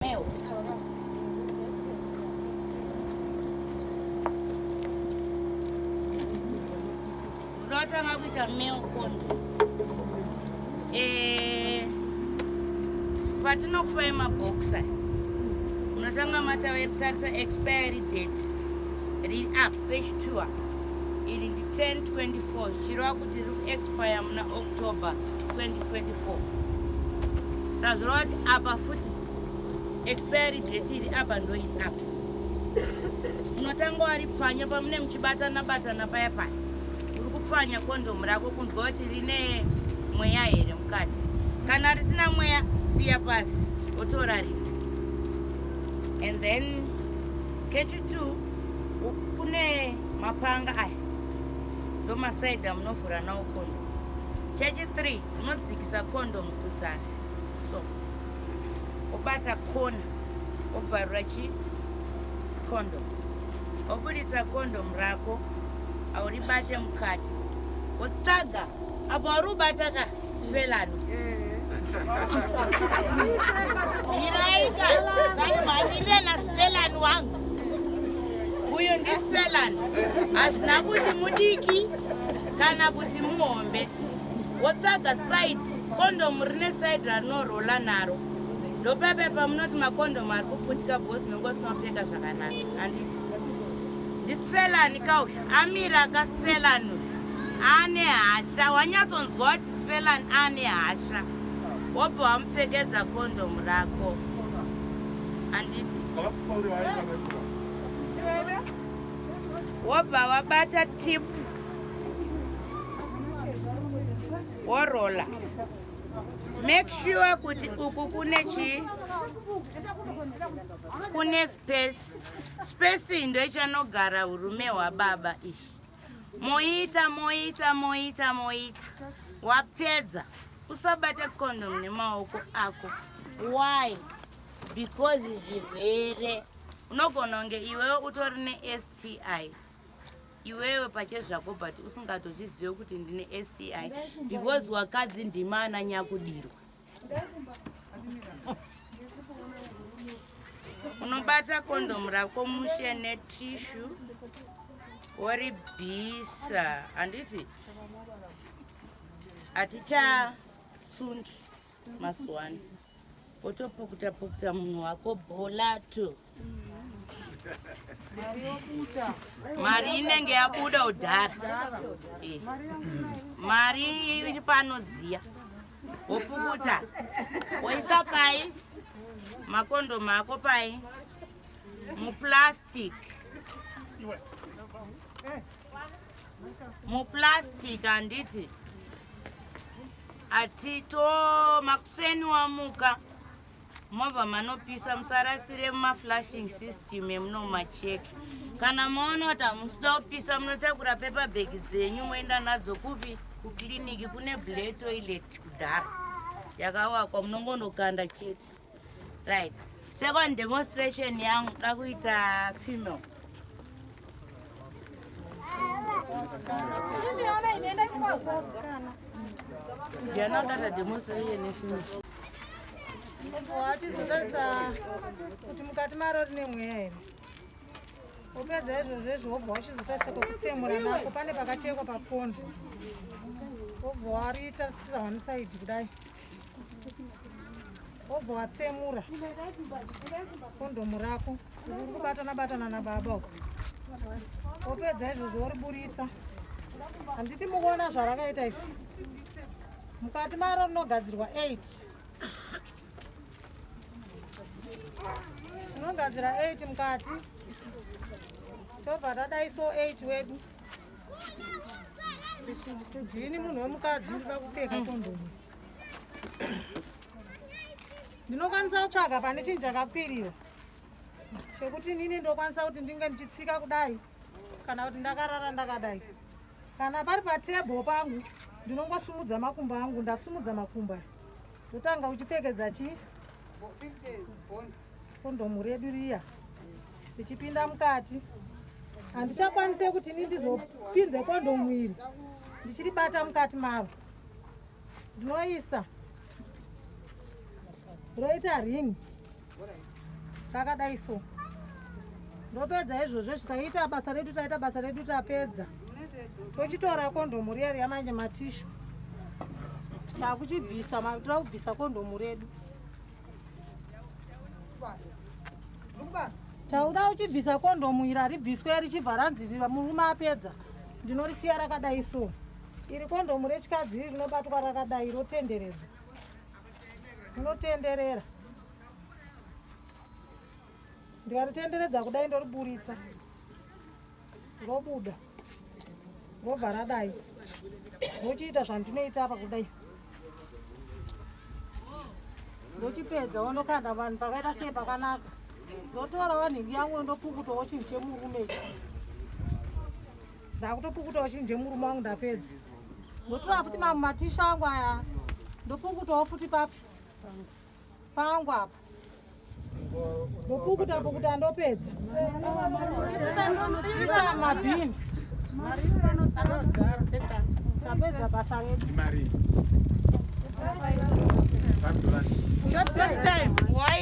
Male. Unotanga kuita male condom. Eh, patinokupai maboxer unotanga matatarisa expiry date riri up page 2 iri ndi 1024 zvichireva kuti riri kuexpire muna October 2024. Sazvireva kuti apa futi expiry date iri apa ndoiri apa. Unotanga waripfanya pamune muchibatana batana paya paya, uri kupfanya kondomu rako kunzwa kuti rine mweya here mukati. Kana risina mweya, siya pasi, wotora rimwe. And then kechi 2 kune mapanga aya, ndomasaidhi amunovhura nawo kondomu. Chechi 3 unodzikisa kondomu kuzasi, so obata kona, obvarura chi condom, obuditsa condom rako, auribate mukati, wotsvaga apo auri ubata ka sifelano. Iraika zani mhanyirire nasifelani wangu. Uyu ndisifelani, hazvina kuti mudiki kana kuti muhombe. Wotsvaga side, kondomu rine side rarinorola naro. Ndopepe pamunoti makondomu ari kuputika because unenge usina kupfeka zvakanaka, handiti? Ndisifelani kauyu amira kasifelani uyu ane hasha, wanyatsonzwa kuti sifelani ane hasha, wobva wamupfekedza kondomu rako, handiti? Wobva wabata tip, worola. Make sure kuti uku kune chii, kune space. Space iyi ndo ichanogara urume hwababa ishi. Moita moita moita moita, wapedza usabate condom nemaoko ako. Why? Because zvirwere, unogona kunge iwewe utori neSTI iwewe pachezvako, but usingatozvizive kuti ndine STI, because wakadzi ndima ana nyakudirwa. Unobata kondomu rako mushe netishu, woribhisa, handiti? Hatichasungi mazuva ano. Wotopukuta pukuta munhu wako bholato, mari inenge yabuda udhara. Mari iri panodziya, wopukuta, woisa pai makondomu ako, pai muplastic, muplastic, handiti? Atito makuseni wamuka, mobva manopisa. Musarasire mumaflashing system emunomacheki. Kana maona kuti hamusida kupisa, munotakura paper bag dzenyu, moenda nadzo kupi? Kukliniki kune blair toilet kudhara yakawakwa, munongondokanda chete. Right, second demonstration yangu da kuita female. Ndiana akata demonstration yefemale? Wachizotarisa kuti mukati maro rine mweya here. Wopedza izvozvo izvo, wobva wachizotarisa kwekutsemura nako, pane pakachekwa pakona, wobva waritarisisa one side kudai, wobva watsemura kondomu rako uri kubatana batana nababa uko. Wopedza izvozvo, woriburitsa, handiti? Mukuona zvarakaita izvi, mukati maro rinogadzirwa 8. Tinogadzira 8 mukati, tobva tadaiso 8 wedu. Ndini munhu wemukadzi, ndoda kupfeka kondomu. Ndinokwanisa kutsvaga pane chinhu chakakwirira chekuti inini ndokwanisa kuti ndinge ndichitsika kudai, kana kuti ndakarara ndakadai, kana pari patebho pangu, ndinongosumudza makumbo angu. Ndasumudza makumbo aya, ndotanga uchipfekedza chi kondomu redu riya richipinda mukati. Handichakwanise kuti ini ndizopinze kondomu iri ndichiribata mukati maro. Ndinoisa roita ring. Rakadai so. Ndopedza izvozvo, taita basa redu, taita basa redu, tapedza. Tochitora kondomu riya riya manje, matissue, takuchibvisa, toda kubvisa kondomu redu. Tauda uchibvisa kondomu iri, haribviswe richibva ranzi murume apedza. Ndinorisiya rakadai so. Iri kondomu rechikadzi iri rinobatwa rakadai, rotenderedzwa, rinotenderera. Ndikaritenderedza kudai, ndoriburitsa, robuda, robva radai. Ndochiita zvandinoita apa kudai, ndochipedza, wondokanda vanhu pakaita sei, pakanaka. Ndotorawo nhingi yangu, ndopukutawo chinhu chemurume ichi. Ndakutopukutawo chinhu chemurume wangu. Ndapedza, ndotora futi mamwe matissue angu aya, ndopukutawo futi papi pangu apa, ndopukuta pukuta, ndopedza, isa mabhini. Tapedza basa redu. Imari. $5. Short time. White.